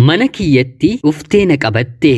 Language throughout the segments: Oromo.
Mana kiyyatti dhuftee na qabatte.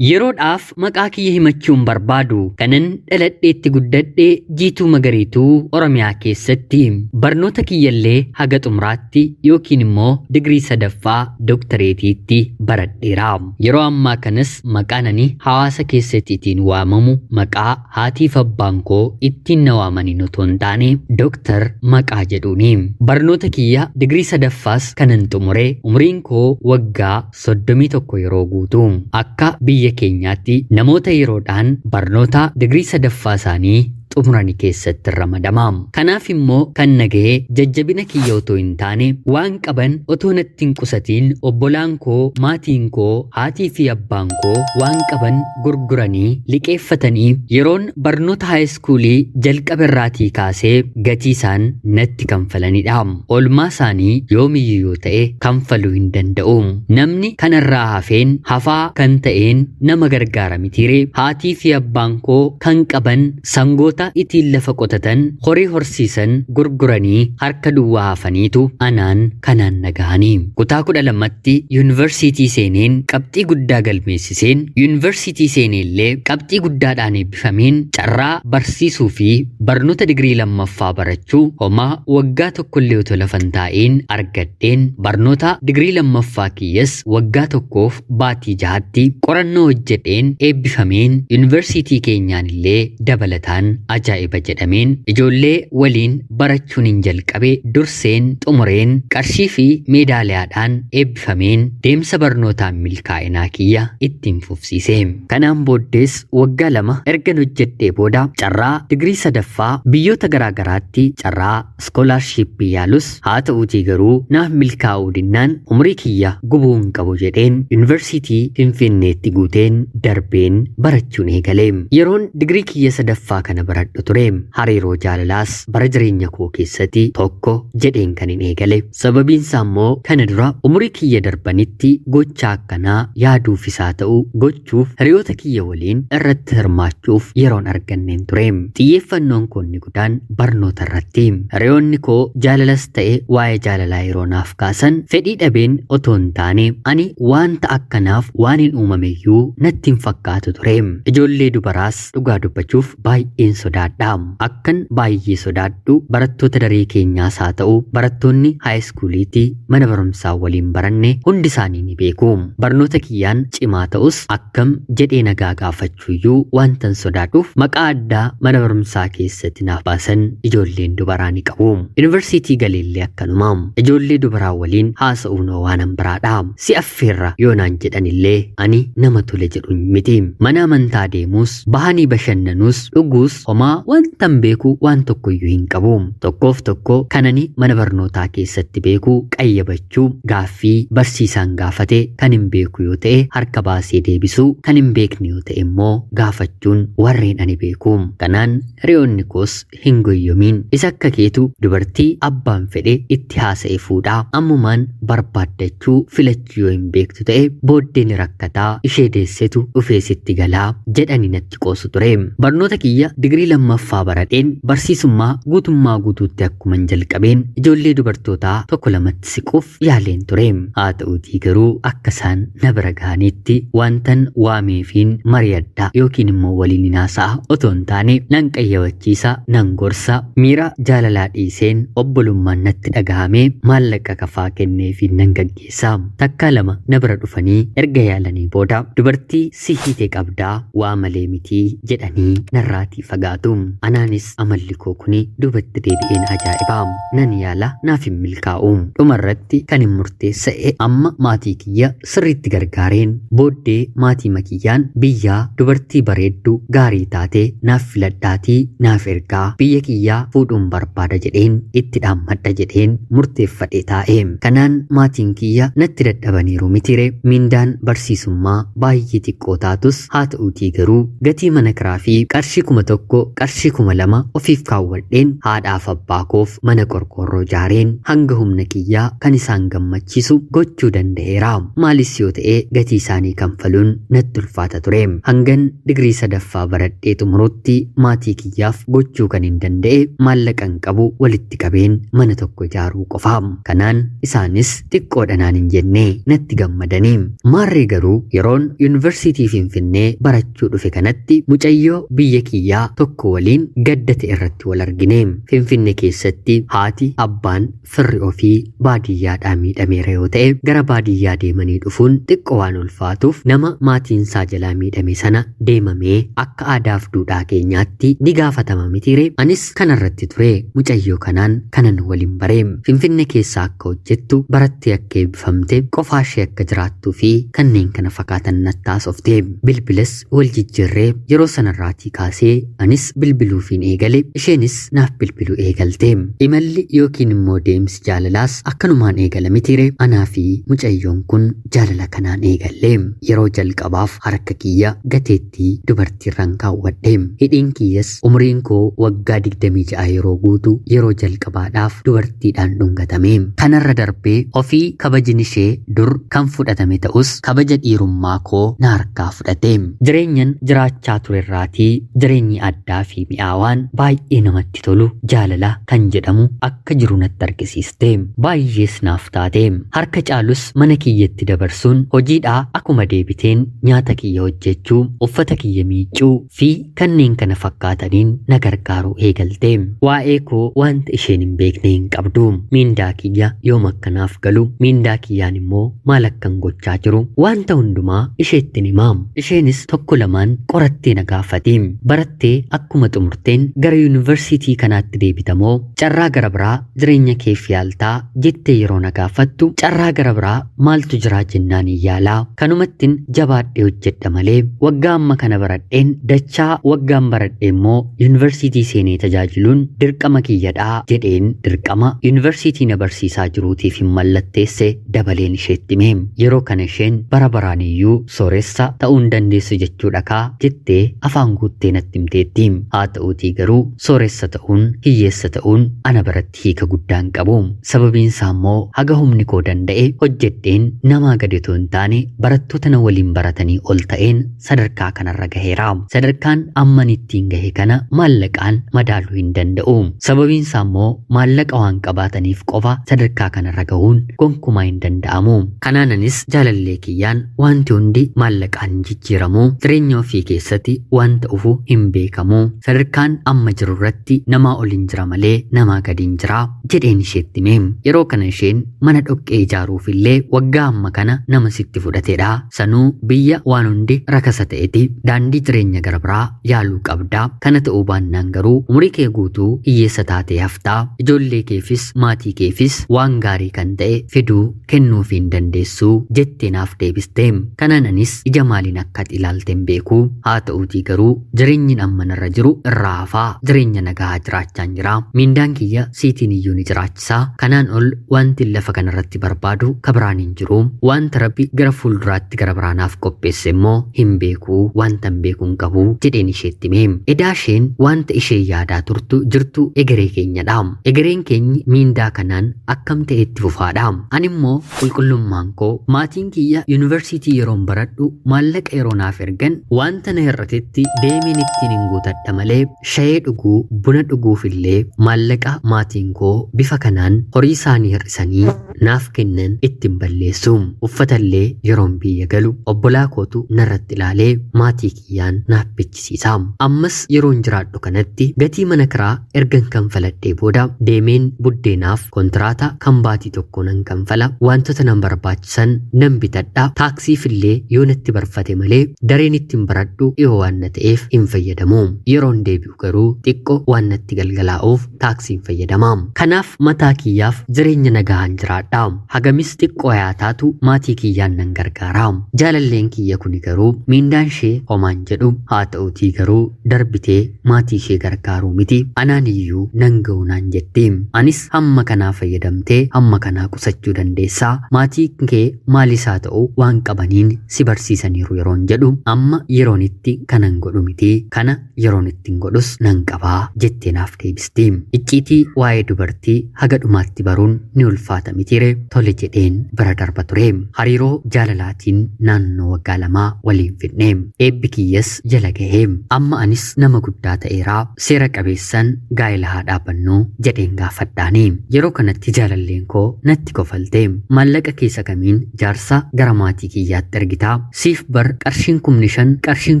Yeroodhaaf maqaa kiyya himachuu hin barbaadu. Kanan dhaladheetti guddadhe Jiituu Magariituu Oromiyaa keessatti. Barnoota kiyyallee haga xumuraatti yookiin immoo digirii sadaffaa dooktareetiitti baradheera. Yeroo ammaa kanas maqaan ani hawaasa keessatti ittiin waamamu maqaa haatiif abbaan koo ittiin na waamaniin otoo hin taane Dooktar maqaa jedhuuni. Barnoota kiyya digirii sadaffaas kanan xumure umriin koo waggaa 31 yeroo guutu. Akka biyya keenyaatti namoota yeroodhaan barnoota digirii sadaffaa isaanii xumurani keessatti ramadama. Kanaaf immoo kan na ga'e jajjabina kiyya otoo hin taane waan qaban otoo natti hin qusatiin obbolaan koo, maatiin koo, haatii fi abbaan koo waan qaban gurguranii liqeeffatanii yeroon barnoota haayiskuulii jalqabe irraatii kaasee gatii isaan natti kanfalanidha. Oolmaa isaanii yoomiyyuu yoo ta'e kanfaluu hin danda'u. Namni kanarraa hafeen hafaa kan ta'een nama gargaara mitiiree. Haatii fi abbaan koo kan qaban sangoota ittiin lafa qotatan, horii horsiisan gurguranii harka duwwaa hafaniitu anaan kanaan na gahanii. Kutaa 12tti yuunivarsiitii seeneen qabxii guddaa galmeessiseen yuunivarsiitii seeneellee qabxii guddaadhaan eebbifameen carraa barsiisuu fi barnoota digirii lammaffaa barachuu homaa waggaa tokkollee otoo lafa hin taa'iin argadheen barnoota digirii lammaffaa kiyyas waggaa tokkoof baatii jahatti qorannoo hojjedheen eebbifameen yuunivarsiitii keenyaan illee dabalataan ajaa'iba jedhameen ijoollee waliin barachuun hin jalqabe durseen xumureen qarshii fi meedaaliyaadhaan eebbifameen deemsa barnootaan milkaa'inaa kiyya ittiin fufsiise. Kanaan booddees waggaa 2 ergan hojjedhee booda carraa digirii sadaffaa biyyoota garaagaraatti carraa iskoolaarshiippii yaalus haa ta'uutii garuu naaf milkaa'uu dinnaan umurii kiyya gubuu hin qabu jedheen yuunivarsiitii Finfinneetti guuteen darbeen barachuun eegale. Yeroon digirii kiyya sadaffaa kana baradhu ture. Hariiroo jaalalaas bara jireenya koo keessatti tokko jedheen kan hin eegale. Sababiin isaa immoo kana dura umurii kiyya darbanitti gocha akkanaa yaaduufis haa ta'u gochuuf hiriyoota kiyya waliin irratti hirmaachuuf yeroon arganneen ture. Xiyyeeffannoon koo inni guddaan barnoota irratti. Hiriyoonni koo jaalalas ta'e waa'ee jaalalaa yeroo naaf kaasan fedhii dhabeen otoo hin taane ani wanta akkanaaf waan hin uumameyyuu natti hin fakkaatu ture. Ijoollee dubaraas dhugaa dubbachuuf baay'een sodaadha. Akkan baay'ee sodaadhu barattoota daree keenyaas haa ta'u barattoonni haayiskuuliitti mana barumsaa waliin baranne hundi isaanii ni beeku. Barnoota kiyyaan cimaa ta'us akkam jedhee nagaa gaafachuuyyuu wantan sodaadhuuf maqaa addaa mana barumsaa keessatti naaf baasan ijoolleen dubaraa ni qabu. Yuunivarsiitii galeellee akkanuma. Ijoollee dubaraa waliin haasa'uun waanan biraadha. Si affeerra yoo naan jedhanillee ani nama tole jedhu miti. Mana amantaa deemuus, bahanii bashannanuus, dhuguus homaa wantan beeku waan tokkoyyuu hin qabu. Tokkoof tokko kanani mana barnootaa keessatti beeku qayyabachuu, gaaffii barsiisaan gaafate kan hin beeku yoo ta'e harka baasee deebisuu, kan hin beekne yoo ta'e immoo gaafachuun warreen ani beeku. Kanaan hiriyoonni koos hin goyyomiin. Isa akka keetu dubartii abbaan fedhe itti haasa'e fuudhaa. Ammumaan barbaaddachuu filachuu yoo hin beektu ta'e booddee ni rakkataa ishee deessetu dhufee sitti galaa jedhanii natti qoosu ture. Barnoota kiyya digirii lammaffaa baradheen barsiisummaa guutummaa guutuutti akkuman jalqabeen ijoollee dubartootaa tokko lamatti siquuf yaaleen ture. Haa ta'uutii garuu akka isaan na bira gahanitti wantan waameefiin mari'adha yookiin immoo waliin hin haasa'a otoo hin taane nan qayyabachiisa, nan gorsa, miira jaalalaa dhiiseen obbolummaan natti dhagahame maallaqa kafaa kenneefiin nan gaggeessa. Takkaa lama na bira dhufanii erga yaalanii booda dubartii si hiite qabdaa waa malee mitii jedhanii narraatii fagaatu. Anaanis amalli koo kuni duubatti deebi'een ajaa'iba. Nan yaala naaf hin milkaa'u. Dhumarratti kan hin murteessa'e amma maatii kiyya sirriitti gargaareen booddee maatii makiyyaan biyyaa dubartii bareeddu gaarii taate naaf filadhaatii naaf ergaa biyya kiyyaa fuudhuun barbaada jedheen itti dhaammadha jedheen murteeffadhe taa'e. Kanaan maatiin kiyya natti dadhabaniiru mitire. Mindaan barsiisummaa baay'ee xiqqoo taatus haa ta'uutii garuu gatii mana kiraa fi qarshii 1000 qarshii 2000 ofiif kaawwadheen haadhaaf abbaa koof mana qorqoorroo ijaareen hanga humna kiyyaa kan isaan gammachiisu gochuu danda'eera. Maalis yoo ta'e gatii isaanii kanfaluun natti ulfaata ture. Hangan digirii sadaffaa baradhee xumurutti maatii kiyyaaf gochuu kan hin danda'e maallaqan qabu walitti qabeen mana tokko ijaaruu qofa. Kanaan isaanis xiqqoodha naan hin jenne natti gammadanii. Maarree garuu yeroon yuunivarsiitii Finfinnee barachuu dhufe kanatti mucayyoo biyya kiyyaa tokko waliin gadda ta'e irratti wal argine. Finfinne keessatti haati, abbaan, firri ofii baadiyyaadhaa miidhameera yoo ta'e gara baadiyyaa deemanii dhufuun xiqqoo waan ulfaatuuf nama maatiinsaa jalaa miidhame sana deemamee akka aadaaf duudhaa keenyaatti ni gaafatama mitiire. Anis kanarratti ture mucayyoo kanaan kanan waliin bare. Finfinne keessa akka hojjettu, barattee akka eebbifamte, qofaa ishee akka jiraattuu fi kanneen kana fakkaatan natti haasofte. Bilbilas wal jijjiirree yeroo sanarraatii kaasee anis bilbiluufiin eegale, isheenis naaf bilbiluu eegalte. Imalli yookiin immoo deemsi jaalalaas akkanumaan eegala mitiire. Anaa fi mucayyoon kun jaalala kanaan eegalle. Yeroo jalqabaaf harka kiyya gateettii dubartiirraan kaawwadhe. Hidhiin kiyyas umriin koo waggaa 26 yeroo guutu yeroo jalqabaadhaaf dubartiidhaan dhungatame. Kanarra darbee ofii kabajni ishee dur kan fudhatame ta'us kabaja dhiirummaa koo na harkaa fudhate. Jireenyan jiraachaa turerraatii jireenyi addaa fi mi'aawaan baay'ee namatti tolu jaalala kan jedhamu akka jiru natti argisiiste. Baay'ees naaf taate. Harka caalus mana kiyyatti dabarsuun hojiidhaa akkuma deebiteen nyaata kiyya hojjechuu, uffata kiyya miiccuu fi kanneen kana fakkaataniin na gargaaruu eegalte. Waa'ee koo wanta isheen hin beekne hin qabdu. Miindaa kiyya yoom akkanaaf galu, miindaa kiyyaan immoo maal akkan gochaa jiru wanta hundumaa isheettin himaa. Isheenis tokko lamaan qorattee na gaafate. Barattee akkuma xumurteen gara yuunivarsiitii kanaatti deebitamoo carraa gara biraa jireenya keef yaaltaa jettee yeroo na gaafattu, carraa gara biraa maaltu jiraa jennaan hin yaalaa, kanumattin jabaadhee hojjedha malee waggaa amma kana baradheen dachaa waggaan baradhe immoo yuunivarsiitii seenee tajaajiluun dirqama kiyyadhaa jedheen dirqama yuunivarsiitii na barsiisaa jiruutiif hin mallatteesse dabaleen isheetti hime. Yeroo kana isheen bara baraan iyyuu sooressa ta'uu hin dandeessu jechuudha kaa jettee afaan guuttee natti himteetti. Haa ta'uutii garuu sooressa ta'uun hiyyeessa ta'uun ana biratti hiika guddaa hin qabu. Sababiin isaa immoo haga humni koo danda'e hojjedheen namaa gadi otoo hin taane barattoota na waliin baratanii ol ta'een sadarkaa kanarra gaheera. Sadarkaan amman ittiin gahe kana maallaqaan madaaluu hin danda'u. Sababiin isaa immoo maallaqa waan qabaataniif qofa sadarkaa kanarra gahuun gonkumaa hin danda'amu. Kanaananis jaalallee kiyyaan wanti hundi maallaqaan hin jijjiiramu, jireenya ofii keessatti wanta dhufu hin beekamu, sadarkaan amma jiru irratti namaa ol hin jira malee namaa gadi hin jira jedheen isheetti hime. Yeroo kana isheen mana dhoqqee ijaaruuf illee waggaa amma kana nama sitti fudhatedha. Sanuu biyya waan hundi rakasa ta'eti daandii jireenya gara biraa yaaluu qabda. Kana ta'uu baannaan garuu umurii kee guutuu hiyyeessa taatee haftaa. Ijoollee keefis maatii keefis waan gaarii kan ta'e fiduu kennuufii hin dandeessu jettee naaf deebiste. Kanaan anis ija maaliin akka ati ilaalte hin beeku. Haa ta'uutii garuu jireenyin amma narra jiru irraa hafaa jireenya nagaa jiraachaan jira. Miindaan kiyya siitiin iyyuu ni jiraachisa. Kanaan ol wanti lafa kanarratti barbaadu ka biraan hin jiru. Wanta Rabbi gara fuulduraatti gara biraanaaf qopheesse immoo hin beeku, wanta hin beeku hin qabu jedheen isheetti hime. Edaa isheen wanta isheen yaadaa turtu jirtu egeree keenyadha. Egereen keenyi miindaa kanaan akkam ta'e itti fufaadha. Ani immoo qulqullummaan koo maatiin kiyya yuunivarsiitii yeroon baradhu maallaqa yeroo naaf ergan wanta na hir'atetti deemeen ittiin hin guutadha malee shayee dhuguu buna dhuguuf illee maallaqa maatiin koo bifa kanaan horii isaanii hir'isanii naaf kennan ittiin balleessu. Uffata illee yeroon biyya galu obbolaa kootu narratti ilaalee maatii kiyyaan naaf bichisiisa. Ammas yeroon jiraadhu kanatti gatii mana kiraa ergan kanfaladhee booda deemeen buddeenaaf kontiraata kan baatii tokko nan kanfala, wantoota nan barbaachisan nan bitadha. Taaksiif illee yoo natti barfate malee dareen ittiin baradhu dhiyoo waan na ta'eef hin fayyadamu. Yeroon deebi'u garuu xiqqoo waan natti galgalaa'uuf taaksiin fayyadama. Kanaaf mataa kiyyaaf jireenya nagahaan jiraadha. Hagamis xiqqoo yaa taatu maatii kiyyaan nan gargaara. Jaalalleen kiyya kuni garuu miindaan ishee homaan jedhu, haa ta'uutii garuu darbitee maatii ishee gargaaruu miti anaan iyyuu nan ga'u naan jetti. Anis hamma kanaa fayyadamtee hamma kanaa qusachuu dandeessaa, maatii kee maalis haa ta'u waan qabaniin si barsiisaniiru yeroon jedhu amma Amma yeroon itti kanan godhu miti, kana yeroon ittiin godhus nan qabaa jettee naaf deebisti. Icciitii waa'ee dubartii haga dhumaatti baruun ni ulfaata mitiire, tole jedheen bira darba ture. Hariiroo jaalalaatiin naannoo waggaa 2 waliin fidne. Eebbi kiyyas jala gahee. Amma anis nama guddaa ta'eeraa, seera qabeessan gaa'ela haa dhaabannuu jedheen gaafadhaani. Yeroo kanatti jaalalleen koo natti kofalte. Maallaqa keessa kamiin jaarsa gara maatii kiyyaatti ergitaa? Siif bar qarshiin 5,000, qarshiin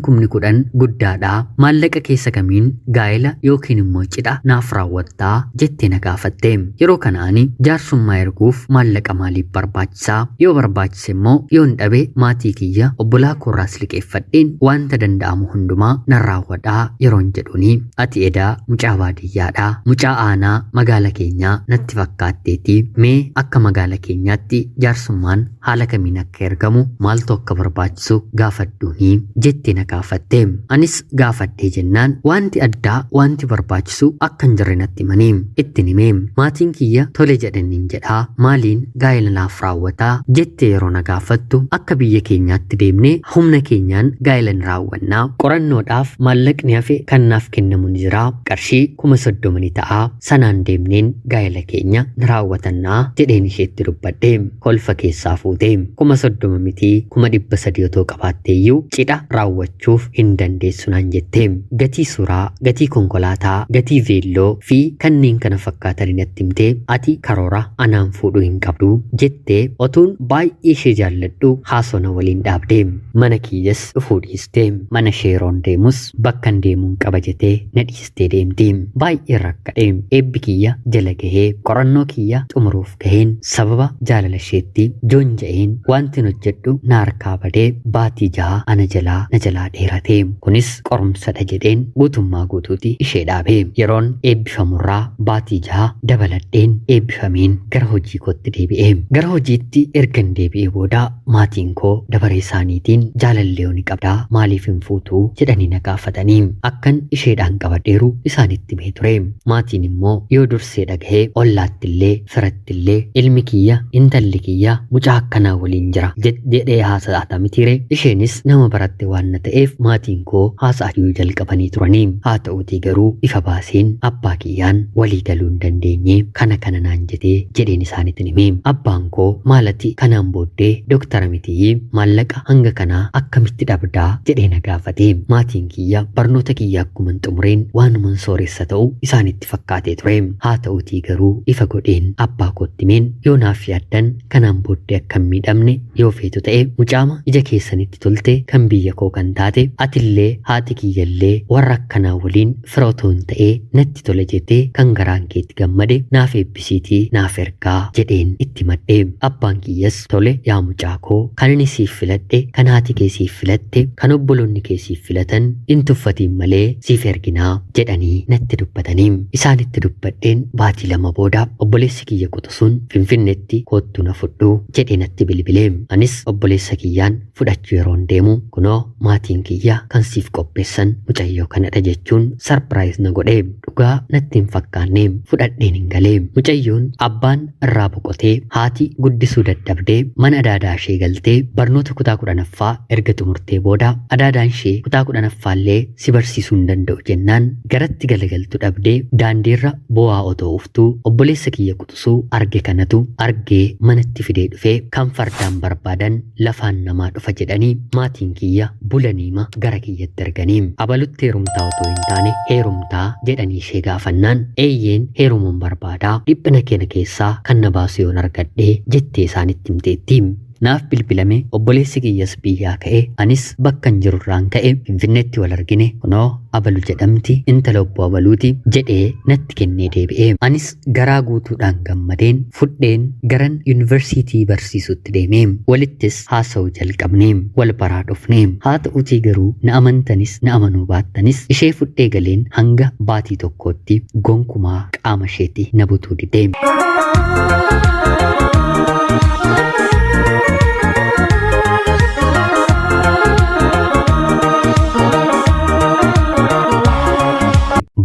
10,000 guddaadha. Maallaqa keessa kamiin gaa'ela yookiin immoo cidha naaf raawwattaa jettee na gaafatte. Yeroo kana ani jaarsummaa erguuf maallaqa maaliif barbaachisaa? Yoo barbaachise immoo yoon dhabe maatii kiyya, obbolaa koorraas liqeeffadheen wanta danda'amu hundumaa nan raawwadhaa yeroon jedhuuni, ati edaa mucaa baadiyyaadha, mucaa aanaa magaala keenyaa natti fakkaatteeti, mee akka magaala keenyaatti jaarsummaan haala kamiin akka ergamu, maaltu akka barbaachisu gaafadhuuni jettee na gaafatte. Anis gaafadhee jennaan wanti addaa wanti barbaachisu akka hin jirre natti himanii ittiin hime. Maatiin kiyya tole jedhaniin jedhaa, maaliin gaa'ela naaf raawwataa jettee yeroo na gaafattu, akka biyya keenyaatti deemnee humna keenyaan gaa'ela ni raawwannaa, qorannoodhaaf maallaqni hafe kan naaf kennamu ni jira, qarshii 30,000 ni ta'a, sanaan deemneen gaa'ela keenya ni raawwatannaa jedheen isheetti dubbadhe. Kolfa keessaa fuute. 30,000 mitii, 300,000 otoo qabaatteeyyuu cidha raawwachuuf hin dandeessu naan jette. Gatii suuraa, gatii konkolaataa, gatii veelloo fi kanneen kana fakkaatan natti himte. Ati karoora anaan fuudhuu hin qabdu jettee otuun baay'ee ishee jaalladhu haasona waliin dhaabde. Mana kiyyas dhufuu dhiiste. Mana ishee yeroon deemus bakkan deemuun qaba jettee na dhiistee deemti. Baay'ee rakkadhe. Eebbi kiyya jala gahee, qorannoo kiyya xumuruuf gaheen, sababa jaalala isheetti joonja'een wanti hojjedhu na harkaa badee baatii 6 ana jalaa na jalaa dheerate. Kunis qorumsadha jedheen guutummaa guutuuti ishee dhaabe. Yeroon eebbifamurraa baatii 6 dabaladheen eebbifameen gara hojii kootti deebi'e. Gara hojiitti ergan deebi'ee booda maatiin koo dabaree isaaniitiin jaalallee ni qabdaa, maaliif hin fuutuu jedhanii na gaafatanii, akkan isheedhaan qabadheeru isaanitti himee ture. Maatiin immoo yoo dursee dhagahee ollaattillee firattillee ilmi kiyya, intalli kiyya mucaa akkanaa waliin jira jedhee haasa'ata mitiire. Isheenis nama baratte waan na ta'eef maatiin koo haasa'uu jalqabanii turanii. Haa ta'uutii garuu ifa baaseen abbaa kiyyaan walii galuu hin dandeenye, kana kana naan jedhee jedheen isaanitti hime. Abbaan koo maalati kanaan booddee doktara mitii, maallaqa hanga kanaa akkamitti dhabdaa jedhee na gaafate. Maatiin kiyya barnoota kiyya akkuman xumureen waanuman sooressa ta'u isaanitti fakkaatee ture. Haa ta'uutii garuu ifa godheen abbaa kootti himeen, yoo naaf yaaddan, kanaan booddee akka hin miidhamne yoo feetu ta'e, mucaama ija keessanitti tolte kan biyya koo kan taate, atillee haati kiyyallee warra akkanaa waliin fira otoo hin ta'ee natti tole jettee kan garaan keetti gammade naaf eebbisiitii naaf ergaa jedheen itti madhe. Abbaan kiyyas tole yaa mucaa koo, kan ani siif filadhe, kan haati kee siif filatte, kan obboloonni kee siif filatan hin tuffatiin malee siif erginaa jedhanii natti dubbatanii. Isaanitti dubbadheen baatii 2 booda obboleessi kiyya quxisuun Finfinneetti koottu na fudhu jedhee natti bilbile. Anis obboleessa kiyyaan fudhachuu yeroon deemu, kunoo maatiin kiyya kan siif qopheessan mucayyoo kanadha jechuun sarpiraayiz na godhe. Dhugaa natti hin fakkaanne, fudhadheen hin galee. Mucayyoon abbaan irraa boqotee, haati guddisuu dadhabdee, mana adaadaa ishee galtee barnoota kutaa 10ffaa erga xumurtee booda, adaadaan ishee kutaa 10ffaallee si barsiisuu hin danda'u jennaan garatti galagaltu dhabdee daandiirra bo'aa otoo uftuu obboleessa kiyya quxisuu arge kanatu argee manatti fidee dhufee. Kan fardaan barbaadan lafaan namaa dhufa jedhanii maatiin kiyya bulaniima gara kiyyatti erganii, abalutti heerumtaa otoo hin taane heerumtaa jedhanii ishee gaafannaan, eeyyeen heerumuun barbaadaa, dhiphina keena keessaa kan na baasu yoon argadhee jettee isaanitti himteetti. Naaf bilbilame, obboleessi kiyyas biyyaa ka'e, anis bakkan jirurraan ka'e, Finfinneetti wal argine. Kunoo abalu jedhamti, intala obbo abaluuti jedhee natti kennee deebi'e. Anis garaa guutuudhaan gammadeen fudheen garan yuunivarsiitii barsiisutti deeme. Walittis haasa'uu jalqabne, wal baraa dhufne. Haa ta'uutii garuu na amantanis na amanuu baattanis, ishee fudhee galeen hanga baatii tokkootti gonkumaa qaama isheetti na butuu dide.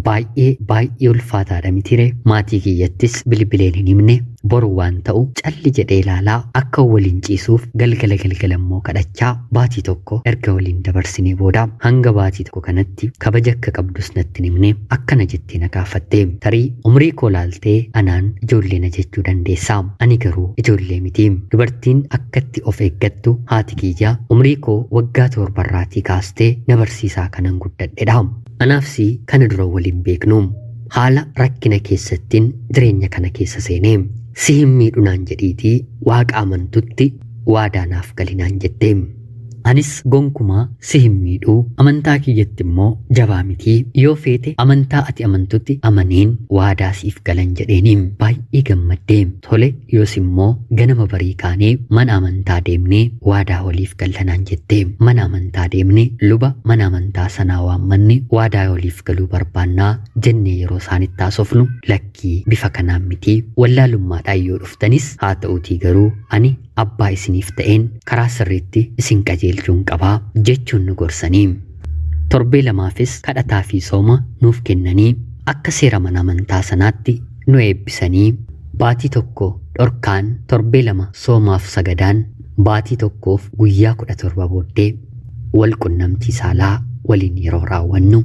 Baay'ee Baay'ee baay'ee ulfaataadha mitire. Maatii kiyyattis bilbileen hin himne. Boru waan ta'u calli jedhee ilaalaa akka waliin ciisuuf galgala galgala immoo kadhachaa baatii tokko erga waliin dabarsinee booda hanga baatii tokko kanatti kabaja akka qabdus natti hin himne. Akkana jettee na gaafatte. Tarii umrii koo laaltee anaan ijoollee na jechuu dandeessa. Ani garuu ijoollee miti. Dubartiin akkatti of eeggattu haati kiyya umrii koo waggaa torbarraatii kaastee na barsiisaa kanan guddadhedha. Anaaf si kana dura waliin beeknu. Haala rakkina keessattiin jireenya kana keessa seenee si hin miidhu naan jedhiitii waaqa amantutti waadaa naaf gali naan jette. Anis gonkumaa si hin miidhu, amantaa kiyyatti immoo jabaa miti, yoo feete amantaa ati amantutti amaneen waadaa siif galan jedheeni. Baay'ee gammadde. Tole, yoos immoo ganama barii kaanee mana amantaa deemnee waadaa waliif galla naan jette. Mana amantaa deemne, luba mana amantaa sanaa waammanne, waadaa waliif galuu barbaannaa jennee yeroo isaanitti haasofnu, lakkii bifa kanaan miti, wallaalummaadhaan yoo dhuftanis haa ta'uutii garuu ani abbaa isiniif ta'een karaa sirriitti isin qajeelchuun qabaa jechuun nu gorsanii. Torbee lamaafis kadhataa fi sooma nuuf kennanii akka seera mana amantaa sanaatti nu eebbisanii baatii tokko dhorkaan, torbee lama soomaaf sagadaan, baatii tokkoof guyyaa 17 booddee wal qunnamtii saalaa waliin yeroo raawwannu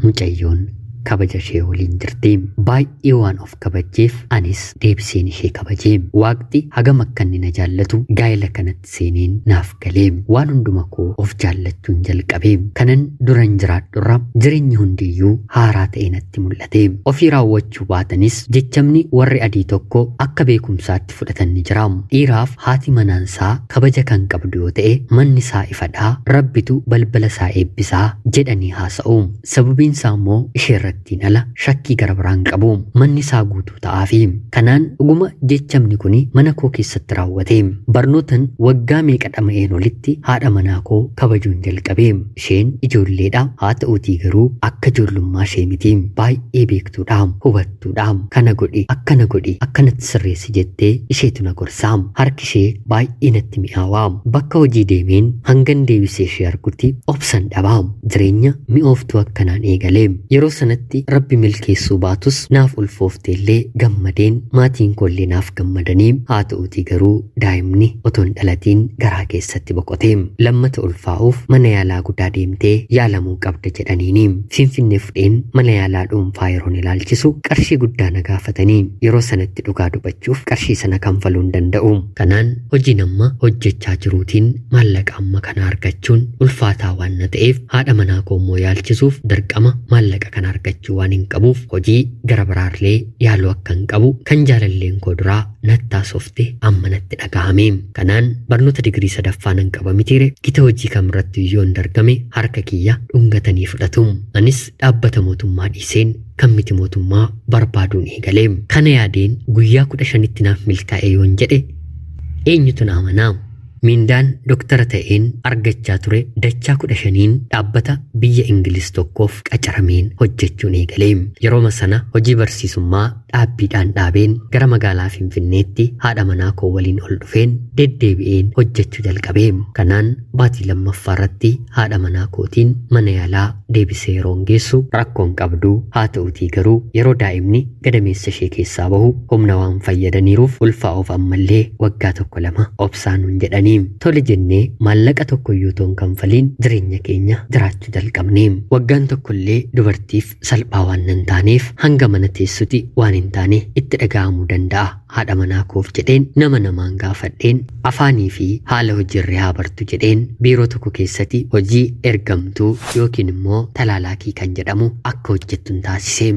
mucayyoon kabaja ishee waliin jirti. Baay'ee waan of kabajjeef anis deebiseen ishee kabaje. Waaqti hagam akka inni na jaallatu gaa'ela kanatti seeneen naaf galee. Waan hunduma koo of jaallachuun jalqabe. Kanan duran jiraadhurra jireenyi hundiyyuu haaraa ta'e natti mul'ate. Ofii raawwachuu baatanis jechamni warri adii tokko akka beekumsaatti fudhatan ni jira. Dhiiraaf haati manaansaa kabaja kan qabdu yoo ta'e manni isaa ifadhaa, Rabbitu balbala isaa eebbisaa jedhanii haasa'u. Sababiin isaa immoo isheerrattiin ala shakkii gara biraan qabu. Manni isaa guutuu ta'aafi. Kanaan dhuguma jechamni kun mana koo keessatti raawwate. Barnootan waggaa meeqa dhama'een olitti haadha manaa koo kabajuun jalqabe. Isheen ijoolleedha. Haa ta'uutii garuu akka ijoollummaa ishee miti. Baay'ee beektuudha. Hubattuudha. Kana godhi, akkana godhi, akkanatti sirreessi jettee isheetu na gorsa. Harki ishee baay'ee natti mi'aawa. Bakka hojii deemeen hangan deebisee ishee argutti obsan dhaba. Jireenya mi'ooftuu akkanaan eegale. Yeroo sanatti Rabbi milkeessuu baatus naaf ulfoofte illee gammadeen, maatiin koollee naaf gammadanii, haa ta'uutii garuu daa'imni otoo hin dhalatiin garaa keessatti boqote. Lammata ulfaa'uuf mana yaalaa guddaa deemtee yaalamuu qabda jedhaniini. Finfinnee fudheen mana yaalaa dhuunfaa yeroon ilaalchisu qarshii guddaa na gaafatanii. Yeroo sanatti dhugaa dubbachuuf qarshii sana kanfaluu hin danda'u. Kanaan hojiin amma hojjechaa jiruutiin maallaqa amma kana argachuun ulfaataa waan na ta'eef, haadha manaa koo immoo yaalchisuuf dirqama maallaqa kana argachuu waan hin qabuuf, hojii gara biraallee yaaluu akka hin qabu kan jaalalleen koo duraa natti haasofte amma natti dhagahame. Kanaan barnoota digirii sadaffaa nan qaba mitiire, gita hojii kamirratti yoo hin dargame harka kiyya dhungatanii fudhatu. Anis dhaabbata mootummaa dhiiseen kan miti mootummaa barbaaduun eegale. Kana yaadeen guyyaa 15tti naaf milkaa'e yoon jedhe eenyutu na amanaa? Miindaan doktara ta'een argachaa ture dachaa 15n dhaabbata biyya Ingiliz tokkoof qacarameen hojjechuun eegale. Yerooma sana hojii barsiisummaa dhaabbiidhaan dhaabeen gara magaalaa Finfinneetti haadha manaa koo waliin ol dhufeen deddeebi'een hojjechuu jalqabe. Kanaan baatii lammaffaa irratti haadha manaa kootiin mana yaalaa deebisee yeroon geessu rakkoon qabdu, haa ta'utii garuu yeroo daa'imni gadameessa ishee keessaa bahu humna waan fayyadaniiruuf ulfaa'uuf ammallee waggaa tokko lama obsaa nuun jedhanii. Tole jennee maallaqa tokkoyyuu otoo hin kanfaliin jireenya keenya jiraachuu jalqabne. Waggaan tokkollee dubartiif salphaa waan hin taaneef hanga mana teessuti waan hin taane itti dhaga'amuu danda'a. Haadha manaa koof jedheen nama namaan gaafadheen afaanii fi haala hojiirra haa bartu jedheen biiroo tokko keessatti hojii ergamtuu yookiin immoo talaalaakii kan jedhamu akka hojjettu hin taasise.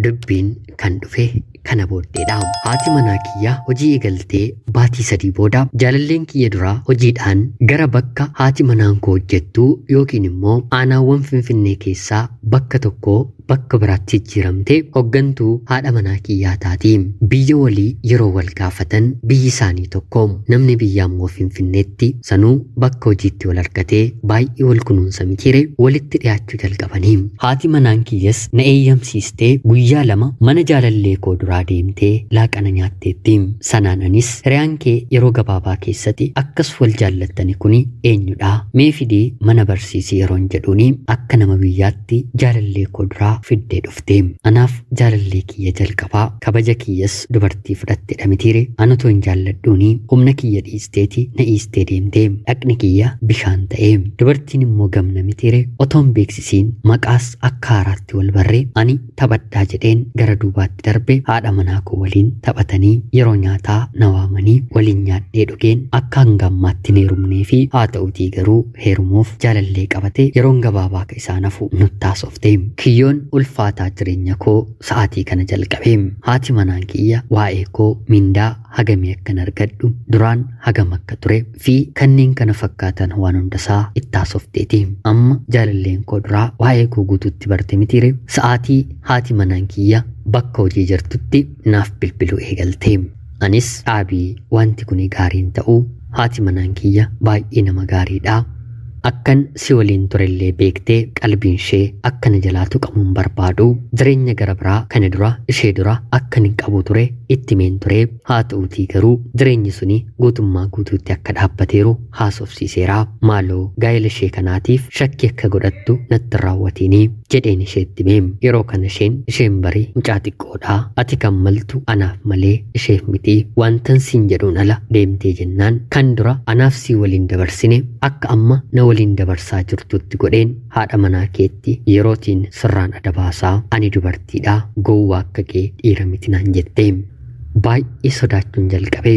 Dubbiin kan dhufe kana booddeedha. Haati manaa kiyya hojii eegaltee baatii 3 booda jaalalleen kiyya duraa hojiidhaan gara bakka haati manaan koo hojjettu yookiin immoo aanaawwan Finfinnee keessaa bakka tokkoo bakka biraatti jijjiiramte hoggantuu haadha manaa kiyyaa taati. Biyya walii yeroo wal gaafatan biyyi isaanii tokko. Namni biyyaa immoo Finfinneetti sanuu bakka hojiitti wal argatee baay'ee wal kunuunsa mitiire, walitti dhiyaachuu jalqabanii. Haati manaan kiyyas na eeyyamsiistee guyyaa lama mana jaalallee koo duraa deemtee laaqana nyaatteetti. Sanaan anis, hiriyaan kee yeroo gabaabaa keessatti akkas wal jaallattani kuni eenyudha? Mee fidii mana barsiisi yeroon jedhuuni akka nama biyyaatti jaalallee koo duraa fiddee dhufte. Anaaf jaalallee kiyya jalqabaa kabaja kiyyas dubartii fudhattedha mitiire. An otoo hin jaalladhuuni humna kiyya dhiisteeti na dhiistee deemte. Dhaqni kiyya bishaan ta'e. Dubartiin immoo gamna mitiire. Otoo hin beeksisiin maqaas akka haaraatti wal barree ani taphadhaa jedheen gara duubaatti darbe. Haadha manaa koo waliin taphatanii yeroo nyaataa na waamanii waliin nyaadhee dhugeen akka hanga ammaatti hin heerumnee fi haa ta'utii garuu heerumuuf jaalallee qabate yeroon gabaabaa akka isaan hafu nutti haasofte. Kiyyoon ulfaataa jireenya koo sa'aatii kana jalqabe. Haati manaan kiyya waa'ee koo mindaa hagamii akkan argadhu, duraan hagam akka ture fi kanneen kana fakkaatan waan hundasaa itti haasofteeti. Amma jaalalleen koo duraa waa'ee koo guutuutti barte mitiire. Sa'aatii haati manaan kiyya bakka hojii jirtutti naaf bilbiluu eegalte. Anis dhaabii wanti kuni gaariin ta'uu, haati manaan kiyya baay'ee nama gaariidha. Akkan si waliin turellee beektee qalbiin ishee akka na jalaa tuqamu hin barbaadu. Jireenya gara biraa kana dura ishee dura akkan hin qabu ture itti himeen ture. Haa ta'uutii garuu jireenyi suni guutummaa guutuutti akka dhaabbateeru haasofsiiseera. Maaloo gaa'ela ishee kanaatiif shakkii akka godhattu natti hin raawwatiini jedheen isheetti hime. Yeroo kana isheen isheen bari mucaa xiqqoodha. Ati kan maltu anaaf malee isheef miti. Wantan siin jedhuun ala deemtee jennaan kan dura anaaf sii waliin dabarsine akka amma na waliin dabarsaa jirtutti godheen haadha manaa keetti yerootiin sirraan ada baasaa. Ani dubartiidha, gowwaa akka kee dhiira miti naan jette. Baay'ee sodaachuun jalqabe.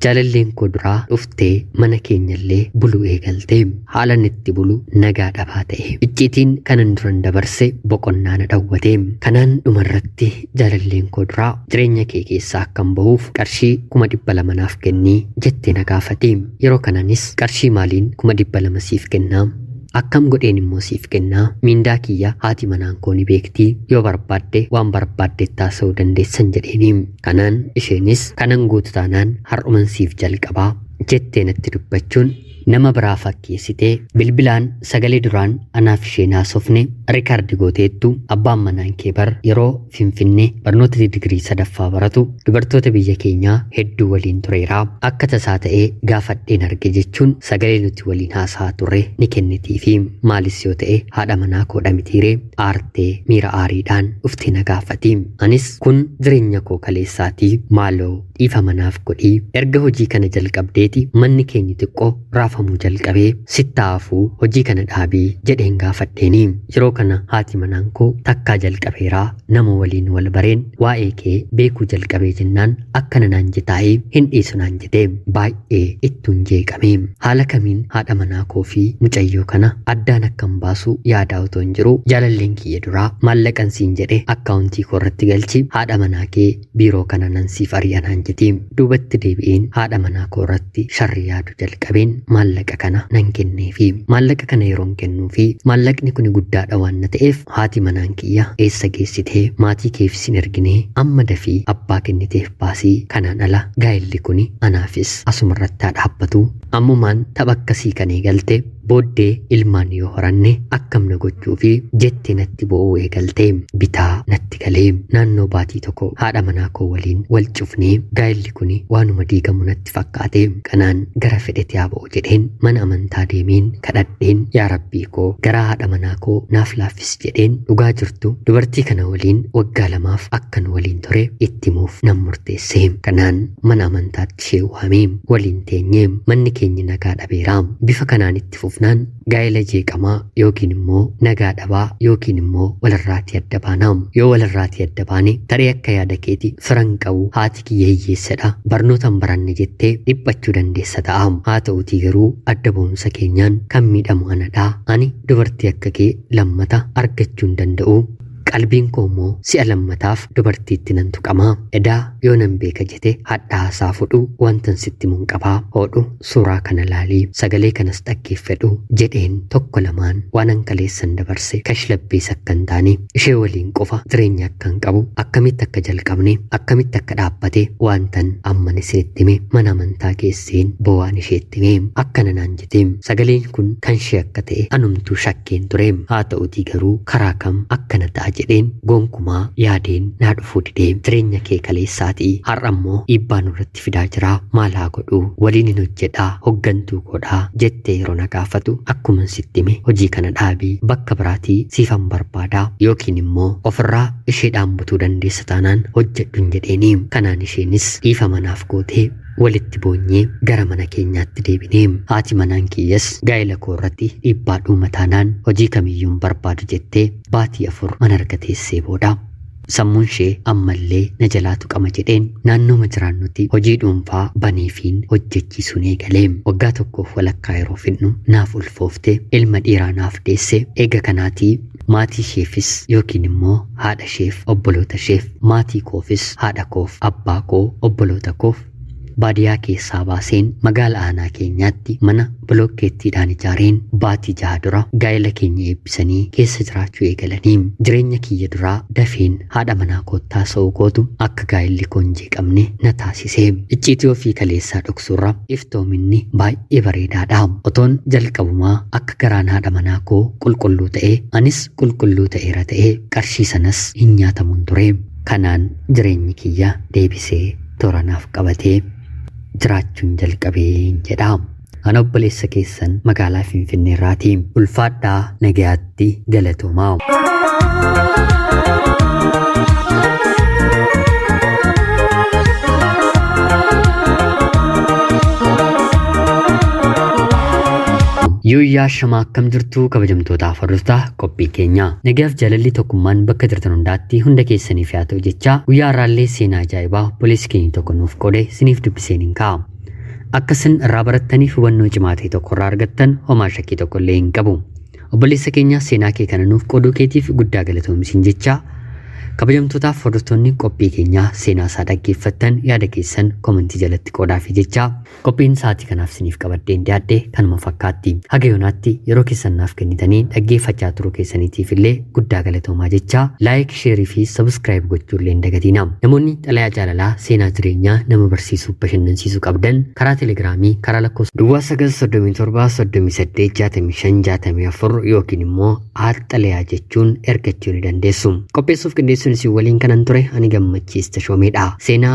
Jaalalleen koo duraa dhuftee mana keenyallee buluu eegalte. Haalan itti bulu nagaa dhabaa ta'e. Icciitiin kanan duran dabarse boqonnaa na dhawwate. Kanaan dhumarratti jaalalleen koo duraa jireenya kee keessaa akkan bahuuf qarshii 200,000 naaf kennii jettee na gaafate. Yeroo kananis qarshii maaliin 200,000 siif kennaa? Akkam godheen immoo siif kennaa? Miindaa kiyya haati manaan koo ni beekti. Yoo barbaadde waan barbaadde itti haasa'uu dandeessan jedheeni. Kanaan isheenis kanan guutu taanaan har'uman siif jalqabaa jettee natti dubbachuun nama biraa fakkeessitee bilbilaan sagalee duraan anaaf isheen haasofne rikaardi gooteettu. Abbaan manaan kee bar yeroo Finfinnee barnoota digirii sadaffaa baratu dubartoota biyya keenyaa hedduu waliin tureera. Akka tasaa ta'ee gaafadheen arge jechuun sagalee nuti waliin haasa'aa turre ni kennitiifi. Maalis yoo ta'e haadha manaa koodha mitiiree? Aartee miira aariidhaan dhuftee na gaafati. Anis kun jireenya koo kaleessaatii maaloo dhiifama naaf godhii, erga hojii kana jalqabdeeti manni keenya xiqqoo raafamuu jalqabee, sitti hafuu hojii kana dhaabii jedheen gaafadheeni. Yeroo kana haati manaan koo takkaa jalqabeeraa nama waliin wal bareen waa'ee kee beekuu jalqabee jennaan akkana naan jetaa'ee hin dhiisu naan jete. Baay'ee ittuun jeeqame. Haala kamiin haadha manaa koo fi mucayyoo kana addaan akkan baasu yaadaa otoo hin jiru jaalalleen kiyya duraa maallaqan siin jedhe akkaawuntii koo irratti galchi, haadha manaa kee biiroo kana nan siif ari'a naan jeti. Duubatti deebi'een haadha manaa koo irratti sharri yaadu jalqabeen maallaqa kana nan kenneefi. Maallaqa kana yeroon kennuufi maallaqni kuni guddaadha waan na ta'eef haati manaan kiyya eessa geessitee, maatii keefis hin erginee, amma dafii abbaa kenniteef baasii, kanaan ala gaa'elli kuni anaafis asumarratti haa dhaabbatu. Ammumaan tapha akkasii kan eegalte booddee ilmaan yoo horanne akkam na gochuufi jettee natti bo'uu eegalte. Bitaa natti galee naannoo baatii tokko haadha manaa koo waliin wal cufnee gaa'elli kuni waanuma diigamu natti fakkaate. Kanaan gara fedhete haa ba'u jedheen mana amantaa deemeen kadhadheen, yaa rabbii koo garaa haadha manaa koo naaf laaffisi jedheen dhugaa jirtu dubartii kana waliin waggaa 2f akkan waliin ture itti himuuf nan murteesse. Kanaan mana amantaatti ishee waamee waliin teenye. Manni keenya nagaa dhabeera. Bifa kanaan itti fufnaan gaa'ela jeeqamaa yookiin immoo nagaa dhabaa yookiin immoo walirraatii adda baana. Yoo walirraatii adda baane taree akka yaada keeti firan qabu, haati kiyya hiyyeessadha, barnoota hin baranne jettee dhiphachuu dandeessa ta'a. Haa ta'utii garuu adda ba'umsa keenyaan kan miidhamu anadha. Ani dubartii akka kee lammata argachuu hin danda'u. Qalbiin koo immoo si'a lammataaf dubartiitti nan tuqama. Edaa yoo nan beeka jete hadhaa isaa fudhu, wantan sitti himun qabaa, hodhu suuraa kana laalii sagalee kanas dhaggeeffadhu jedheen tokko lamaan waanan kaleessan dabarse kashlabbees akka hin taane, ishee waliin qofa jireenya akkan qabu, akkamitti akka jalqabne, akkamitti akka dhaabbate wantan amman isinitti hime mana amantaa keesseen boo'aan isheetti hime. Akkana naan jete. Sagaleen kun kan ishee akka ta'e anumtuu shakkeen ture. Haa ta'utii garuu karaa kam akkana ta'a jedhe. jedheen gonkumaa yaadeen naa dhufuu didee. Jireenya kee kaleessaatii har'a immoo dhiibbaa nurratti fidaa jira, maal haa godhuu, waliin hin hojjedhaa, hoggantuu koodhaa jettee yeroo na gaafatu akkuman sitti hime hojii kana dhaabii bakka biraatii siifan barbaadaa yookiin immoo ofirraa isheedhaan butuu dandeessa taanaan hojjedhun jedheeni. Kanaan isheenis dhiifama naaf gootee walitti boonyee gara mana keenyaatti deebine. Haati manaan kiyyas gaa'ela koo irratti dhiibbaa dhuuma taanaan hojii kamiyyuu hin barbaadu jettee baatii 4 mana erga teessee booda sammuun ishee ammallee na jalaa tuqama jedheen naannooma jiraannutti hojii dhuunfaa baneefiin hojjechiisuun eegale. Waggaa tokkoof walakkaa yeroo fidnu naaf ulfoofte, ilma dhiiraa naaf deesse. Eega kanaatii maatii isheefis yookiin immoo haadha isheef, obboloota isheef, maatii koofis, haadha koof, abbaa koo, obboloota koof baadiyaa keessaa baaseen magaala aanaa keenyaatti mana bilookkeettiidhaan ijaareen baatii 6 dura gaa'ela keenya eebbisanii keessa jiraachuu eegalanii. Jireenya kiyya duraa dafeen haadha manaa kootti haasa'uu kootu akka gaa'elli koo hin jeeqamne na taasise. Icciitii ofii kaleessaa dhoksuurra iftoominni baay'ee bareedaadha. Otoon jalqabumaa akka garaan haadha manaa koo qulqulluu ta'e anis qulqulluu ta'eera ta'ee qarshii sanas hin nyaatamun ture. Kanaan jireenyi kiyya deebisee toora naaf qabatee jiraachuun jalqabeen jedha. Ana obboleessa keessan magaalaa Finfinnee irraati. Ulfaadhaa, nagayaatti, galatoomaa. Yooyyaa shamaa akkam jirtu kabajamtootaaf hordoftoota qophii keenya. Nagaaf jaalalli tokkummaan bakka jirtan hundaatti hunda keessaniif haa ta'u jechaa guyyaa har'aallee seenaa ajaa'ibaa obboleessi keenya tokko nuuf qoode siniif dubbiseen hin ka'a. Akka isin irraa barattaniif hubannoo cimaa ta'e tokko irraa argattan homaa shakkii tokko illee hin qabu. Obboleessa keenya seenaa kee kana nuuf qooduu keetiif guddaa galatoomi siin jechaa kabajamtootaaf hordoftoonni qophii keenyaa seenaa isaa dhaggeeffattan yaada keessan komentii jalatti qoodaafi jechaa Qophiin sa'aatii kanaaf isiniif qabadheen dhiyaadhe kanuma fakkaatti. Haga yoonaatti yeroo keessan naaf kennitanii dhaggeeffachaa turuu keessaniitiif illee guddaa galatoomaa jechaa like, share fi subscribe gochuu illee hin dagatiinaa. Namoonni xalayaa jaalalaa seenaa jireenyaa nama barsiisuuf bashannansiisuu qabdan karaa telegiraamii karaa lakkoofsa duwwaa 9 37 38 65 64 yookiin immoo at xalayaa jechuun ergachuu ni dandeessu. Qopheessuuf qindeessuun isin waliin kanan ture ani Gammachiis Tashoomeedha. Seenaa